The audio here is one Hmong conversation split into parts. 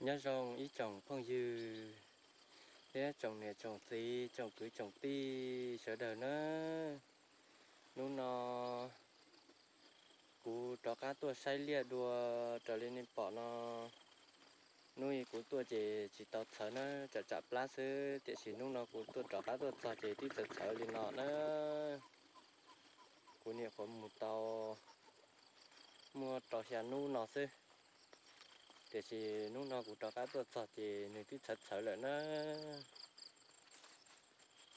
Nyob zoo ib tsoom phooj ywg thiab tsoom niam tsoom txiv tsoom kwv tsoom tij sawv daws na. Hnub no kuv rov qab tuaj saib liaj dua. Raws li nej pom no, hnub i kuv tuaj ces tsis tau txhawv na, tsam tsam plab xwb, tiam sis hnub no kuv tuaj rov qab tuaj txog ces twb txhawv txhawv li no na. Kuv nyuam qhuav mus tau muaj rau xya hnub no xwb, tiam sis hnub no kuv rov qab tuaj txog ces nws twb txhawv txhawv lawm na.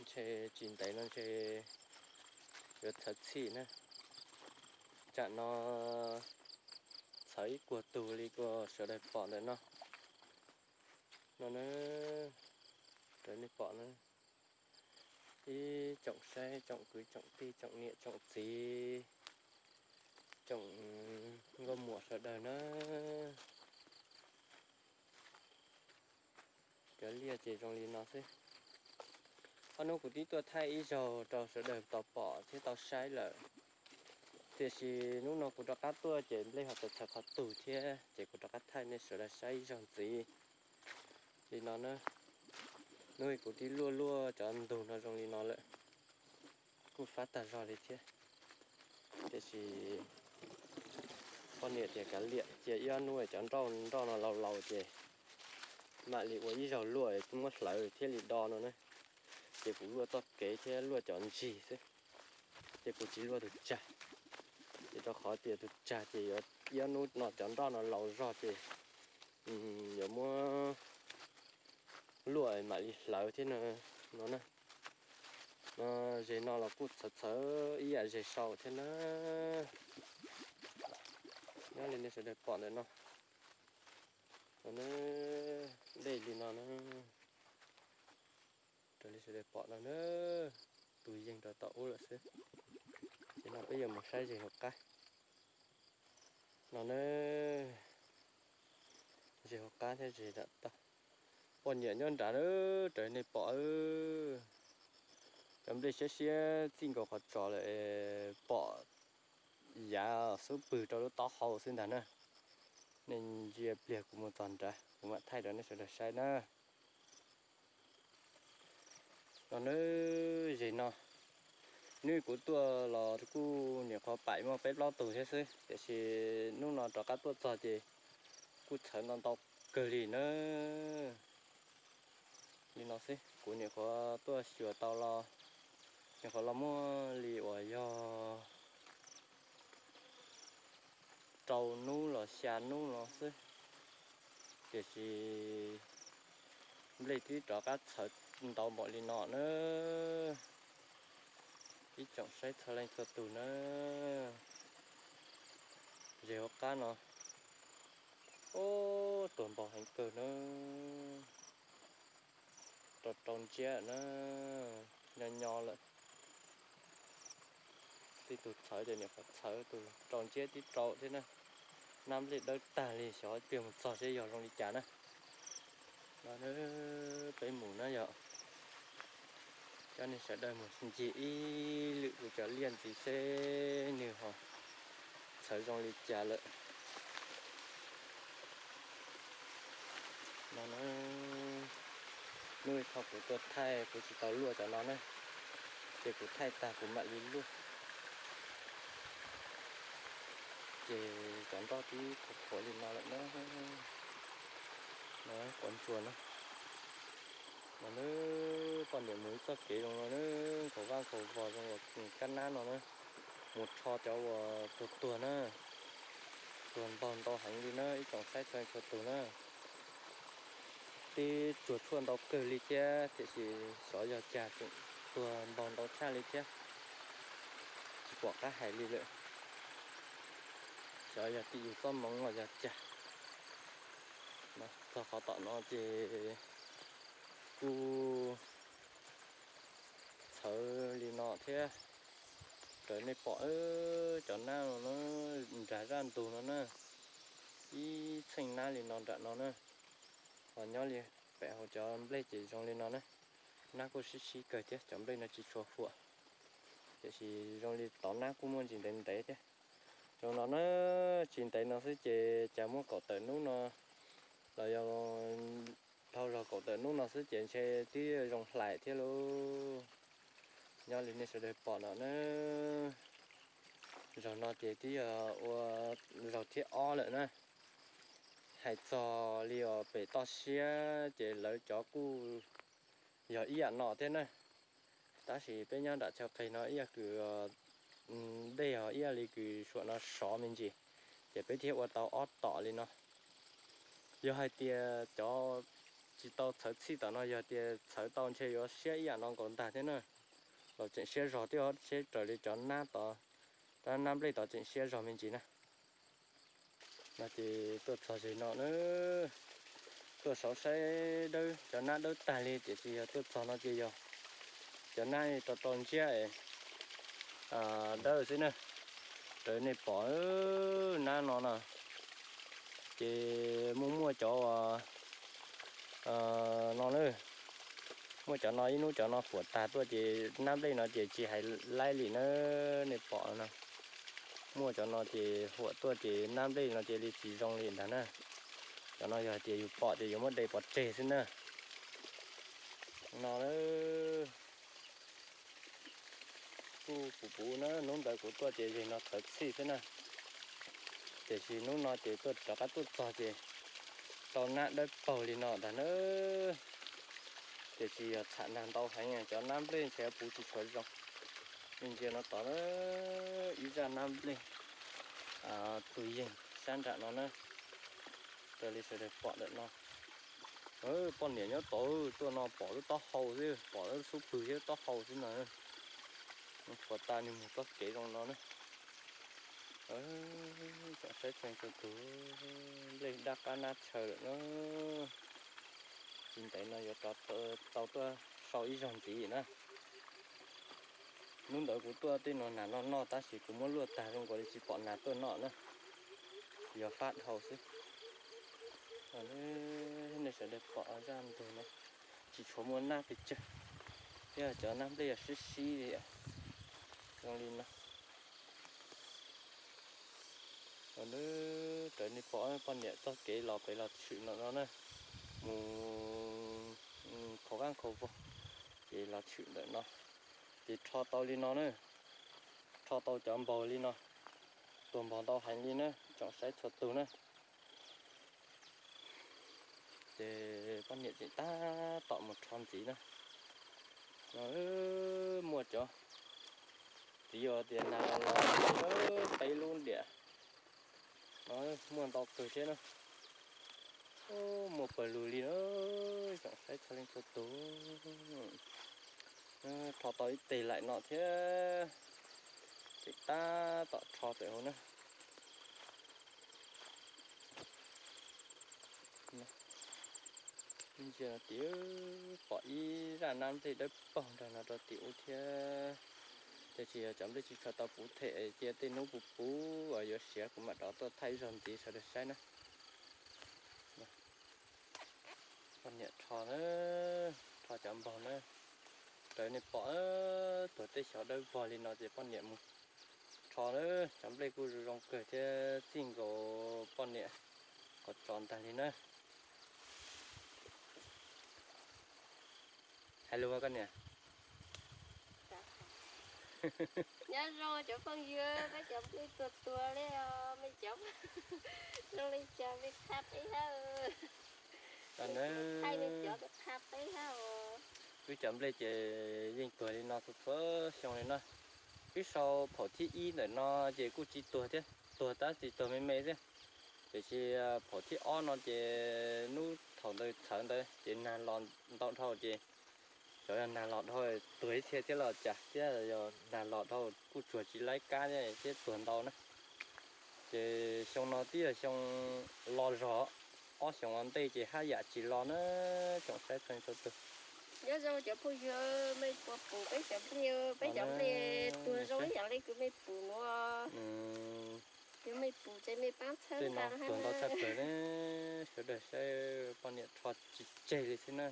Ntshe tsis ntev no ntshe yuav txhawv txhij na. Tsam no txhawv ib puag tug li uas sawv daws pom ntawm no. No na, raws nej pom na, ib tsoom saib tsoom kwv tsoom tij tsoom niam tsoom txiv tsoom nkauj muam sawv daws na. Cov liaj ces zoo li no xwb. Ob hnub kuv twb tuaj thaij ib zaug rau sawv daws tau pom thiab tau saib lawm, tiam sis hnub no kuv rov qab tuaj ces nplej ho txawv txhawv qhov tug thiab ces kuv rov qab thaij nej sawv daws saib ib zaug ntxiv li no na. Hnub i kuv twb luaj luaj cov ntug no zoo li no lawm, kuj fab tag zog li thiab, tiam sis poj niam tias kav liam cia ib ob hnub cov nroj nroj no laus laus ces mam li ua ib zaug luaj muab hlawv thiaj li do no na. Ces kuv luaj txoj kev thiab luaj cov ntsis xwb, ces kuv tsis luaj tus tsag. Ces rau qhov tias tus tsag ces yuav ib ob hnub no cov nroj no laus zog ces yuav muab luaj mam li hlawv thiab no na. No, zes no los kuj txhawv txhawv ib yam zes saud thiab na. Nyob li nej sawv daws pom ntawm no, no na, dej li no na. Raws li sawv daws pom no na, tus yeej rau tom ub lawm xwb. Ces no peb yuav mus saib zes hauv qab no na, zes hauv qab thiab zes nram toj. Poj niam nyob nrad na, raws nej pom, cov nplej siab siab txij nkaus qhov tsos lawm, pom yav xub pwg rau lub taub hau xwb ntag na. Nej ntsia pliag kuv mus txog nrad kuv mam thaij rau nej sawv daws saib na. No na, zes no, hnub kuv tuaj los kuj nyuam qhuav pais muaj peb plaub tug thiab xwb, tiam sis hnub no rov qab tuaj txog ces kuj txhawv ntau ntau kawg li na. Li no xwb, kuv nyuam qhuav tuaj xyuas tau los, nyuam qhuav los muaj li uas yog rau hnub los xya hnub no xwb, tiam sis nplej twb rov qab txhawv ntau npaum li no na. Ib tsoom saib txhua leej txhua tus na, zes hauv qab no, ub, tuag npaug heev kawg na. Rau rau ntsiab na, nyo nyo lawm. Tib tug txhawv ces nyuam qhuav txhawv, tus rau ntsiab tib rau thiab na. Nab nplej dawb tag li, xyov pliag mus txog seb yog zoo li cas na. No, peb mus na yog, coj nej sawv daws mus ncig ib lwm kuv cov liaj ntxiv seb nws ho txhawv zoo li cas lawm. No na, hnub i thaum kuv tuaj thaij kuv tsis tau luaj cov no na, ces kuv thaij tag kuv mam li luaj. Ces cov nroj twb qhuav qhuav li no lawm na. No, quav ntsuas na. No na, poj niam mus ib txoj kev zoo no na, nkhaus vaj nkhaus vos zoo uas kab nab no na, mus rho cov uas tuag tuag na. Tuag npaug ntau heev li na, ib tsoom saib txhua txhua tus na. Twb tsuag tshuaj ntau kawg li thiab, tiam sis xyov yog cas tseem tuag npaug ntau tshaj li thiab, tsis pom qab hais li lawm. Xyov yog tim yus txoj hmoov los yog cas. Txog qhov tom no ces kuj txhawv li no thiab. Raws nej pom, cov nab no na, nrag zaj ntug no na, ib txheej nab li no nram no na. Ho nyob li pem hauv cov nplej ces zoo li no na. Nab kuj sib sib kawg thiab, cov nplej no tsis tshua huam, tiam sis zoo li tov nab kuj muaj ntsis ntev ntev thiab. Zoo no na, tsis ntev no xwb ces cas muaj kaum tawm hnub no Los yog dhau zog kaum tawm hnub no xwb ces ntshe twb zoo hlais thiab lauj. Nyob li nej sawv daws pom no na, zaug no ces twb yog ua zaug thib ob lawm na. Hais txog li uas pem toj siab ces lawv cov kuj yog ib yam no thiab na. Tab sis peb nyob nram chaw qig no ib yam kws dej os ib yam li kws suam no sov me ntsis, ces peb thiaj ua tau ob tom li no. Yog hais tias cov tsis tau txhawv txhij tom no yog tias txhawv tau ntshe yuav siab ib yam no nkaus ntag thiab na. Los tseem siab zog thiab seb raws li cov nab tod, nab nplej tod tseem siab zog me ntsis na. No ces tuaj txog zem no na, tuaj saum saib dawb, cov nab dawb tag li tiam sis yog tuaj txog no ces yog cov nab rau rau ntsiab dawb xwb na. Raws nej pom nab no na, ces muaj muaj cov no na, muaj cov no ib hnub cov no huam tag tuaj ces nab nplej no ces tsis hais laib li na. Nej pom no, muaj cov no ces huam tuaj ces nab nplej no cia li tsis zoo li ntag na. Cov no yog hais tias yus pom ces yuav muab de pov tseg xwb na. No kuj puv puv na, hnub ntawd kuv tuaj ces zem no txhawv txhij xwb na. Tiam sis hnub no ces tuaj rov qab tuaj txog ces tau nab dawb paug li no ntag na. Tiam sis yog txham nag ntau heev cov nab nplej ntshe puv tsis tshua zoo. Nej ntsia no tod, ib zaj nab nplej tus yeeg sab nram no na. Raws li sawv daws pom ntawm no, poj niam nyob tod tuaj no pom lub taub hau xwb, pom lub xub pwg thiab taub hau xwb no. Puas tas nws mus txoj kev zoo no na. Tsoom saib txhua leej txhua tus, nplej daj qab nab tshaw lawm na. Tsis ntev no yuav rov tau tuaj sau ib zaug ntxiv na. Hnub ntawd kuv tuaj tej no nas noj noj tab sis kuv muab luaj tag zoo nkaus li tsis pom nas tuaj noj na. Yog fab dhau xwb. Nej sawv daws pom zaj ntug no, tsis tshua muaj nab pes tsawg, thiab cov nab nplej yog sib sib li zoo li no. Raws nej pom poj niam txoj kev los pem los tshwm ntawm no na, mus khov qab khov vog, ces los tshwm ntawm no, ces rho tau li no na, rho tau cov npaug li no, tuag npaug ntau heev li na, tsoom saib txhua tus na. Ces poj niam tseem tab tom mus rho ntxiv na. No muaj cov txiv uas tias nas los peb lub diam no, muaj ntau kawg thiab na. Muaj pawg lug li na, tsoom saib txhua leej txhua tus. Rho tau ib teg laim no thiab, tseem tab tom rho pem hauv na. Ntsia no tim pom ib zaj nab nplej dawb paug nrog no rau tim ub thiab. Tiam sis yog cov nplej tsis tshua tau puv them, cia tej hnub puv puv uas yuav siav kuv mam rov tuaj thaij ib zaug ntxiv sawv daws saib na. Poj niam rho na, rho cov npaug na, raws nej pom tuag teb xyov dawb vog li no ces poj niam mus rho na. Cov nplej kuj zoo zoo kawg thiab txij nkaus poj niam qhov tso ntag li na. Hais lus koj niam. Nyob zoo cov phooj ywg, peb cov nplej tuag tuag li os, mej cov zoo li cas mej qha peb hab. Thaij mej cov qha peb hab os. Wb cov nplej ces yeej tuag li no txhua txhua xyoo li na. Wb sau phaum thib ib ntawm no ces kuj tsis tuag thiab, tuag tab sis tuag me me xwb. Tiam sis phaum thib ob no ces hnub thaum ntawd txhawv ntawd ces nag los ntau dhau ces xyov yog nag los dhau tuag ib txhia thiab los cas thiab, yog nag los dhau kuj tsuag tsis laib kab thiab tuag ntau na. Ces xyoo no twb yog xyoo los zog, ob xyoos ua ntej ces haj yam tsis los na, tsoom saib txhua leej txhua tus. Nyob zoo cov phooj ywg, mej puas pum peb cov nplej, peb cov nplej tuag zoo ib yam li kws mej pum nuav. Yog mej pum ces mej paab txhawb nqa hab. Tuag ntau tshaj plaws ne, sawv daws saib poj niam rho tsis tseg li xwb na.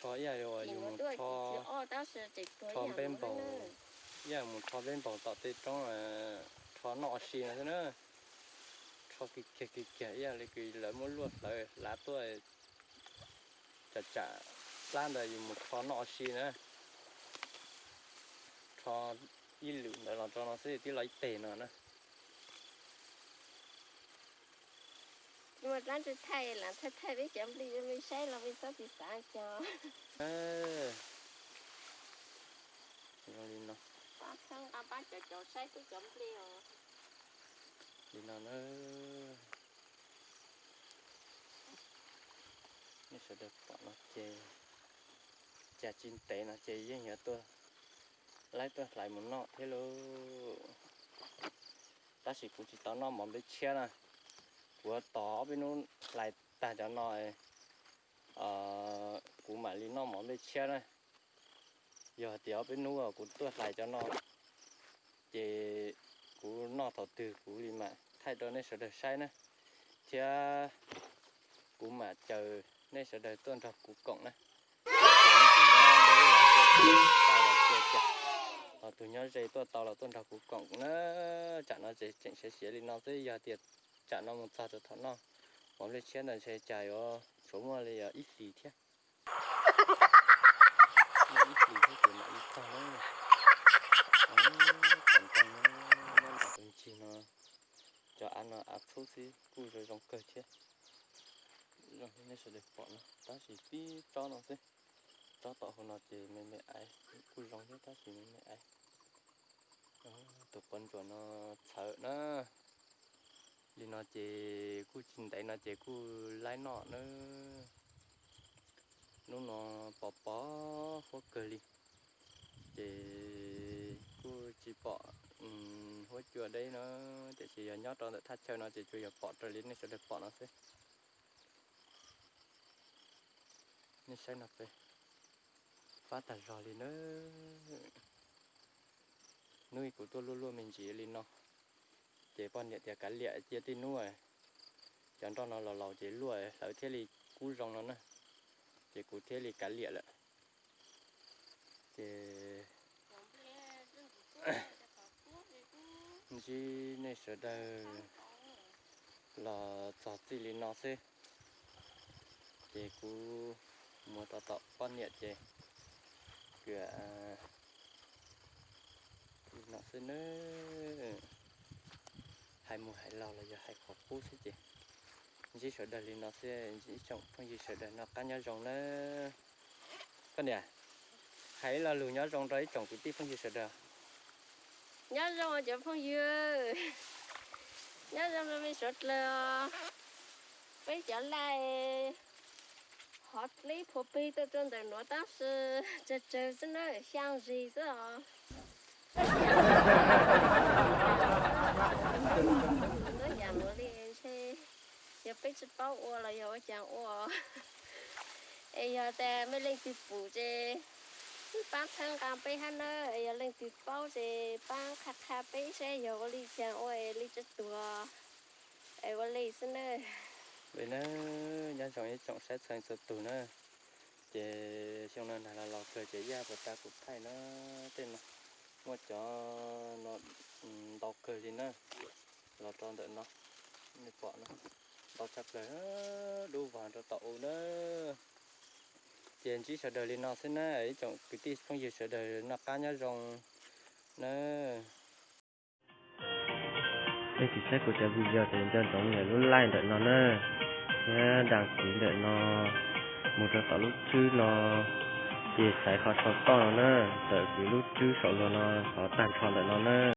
Rho ib yam li yus mus rho npeb npaug, ib yam mus rho npeb npaug tom tej roob rho noj ua si no xwb na. Rho Kiag kiag kiag ib yam li kws lawv muab luaj hlawv hlav tuaj, tsam tsam plab ntawd yus mus rho noj si na. Rho ib lwm ntawd los rau no xwb twb los ib teg no na. Muaj dlaab tsi thaij lam thaij thaij peb cov nplej rau mej saib los mej txhob tsis xav cov. Zoo li no. Pab txhawb nqa pab caum caum saib peb cov nplej os. Li no na. Nej sawv daws pom no ces, cas tsis ntev no ces yeej yuav tuaj, laib tuaj hlais mus noj thiab lauj. Tab sis kuv tsis tau noj mov nplej tshiab na. Kuv tos ob peb hnub hlais tag cov no, kuv mam li noj mov nplej tshiab na. Yog hais tias ob peb hnub kuv tuaj hlais cov no, ces kuv noj thaum twg kuv li mam thaij rau nej sawv daws saib na. Thiab kuv mam caw nej sawv daws tuaj nrog kuv koom na. Tus nyob ze tuaj tau los tuaj nrog kuv koom na. Tsam no tseem siav siav li no xwb, yog tias tsam no mus txog rau thaum noj mov nplej tshiab ntawd ntshe cas yuav tshuav muaj li ib hlis thiab. Muaj ib hlis thiab ces mam li txog na. Tus ntsis no, cov av no av txhub xwb kuj zoo zoo kawg thiab. Zoo li nej sawv daws pom no tab sis tib tsob no xwb. Tsob tom hauv no ces me me aiv, kuj zoo thiab tab sis me me aiv. Tus quav ntsuas no txhawv na. Li no ces kuj tsis ntev no ces kuj laib noj na. Hnub no pos pos huab kawg li, ces kuj tsis pom huab cua deb na, tiam sis yog nyob rau ntawm thaj chaw no ces tsuas yog pom raws li nej sawv daws pom no xwb. Nej saib no peb, fab tag zog li na. Hnub ib kuv tuaj luaj luaj me ntsis li no, ces poj niam tias kav liam cia tej hnub cov nroj no los laus ces luaj hlawv thiaj li kub zoo no na, ces kuv thiaj li kav liam lawm. Ces ntsib nej sawv daws los txog txij li no xwb, ces kuv mus rau tom poj niam ces kuv li no xwb nawb. Hais mus hais los los yog hais qhov qub xwb ces ntsib sawv daws li no xwb, ntsib tsoom phooj ywg sawv daws noj qab nyob zoo nawb. Koj niam, hais ib lo lus nyob zoo rau ib tsoom kwv tij phooj ywg sawv daws. Nyob zoo cov phooj ywg, nyob zoo rau mej suav dlawg os. Peb cov laij hov dleb phua peg tuaj rau ntawm nuav tab sis tsawg tsawg xwb na, xyaa zig xwb os. Tuab yam nuav li ntshe yog peb tsis paub ua los yog ua caag ua. Es yog tas mej leej twg pum ces paab txhawb nqaa peb hab nawb, es yog leej twg paub ces paab qha qha peb saib yog ua li caag ua es li tsi tuag, es ua li xwb nawb. Li nawb, nyob zoo ib tsoom saib txhua leej txhua tug na. Ces xyoo no nag los laus kawg ces ib yam puas tas kuv thaij na, tej no muaj cov no ntau kawg li na, los rau ntawm no, nej pom no, ntau tshaj plaws, dub vog rau tom u na. Ces ntsib sawv daws li no xwb na, ib tsoom kwv tij phooj ywg sawv daws noj qab nyob zoo na. Leej twg saib kuv cov video ces nco ntsoov nias lub like ntawm no na, thiab đăng ký ntawm no, mus rau tom lub tswb no, ces xaiv qhov sau toj no na, tawm kiag lub tswb saum luag no, qhov tag nrho ntawm no na.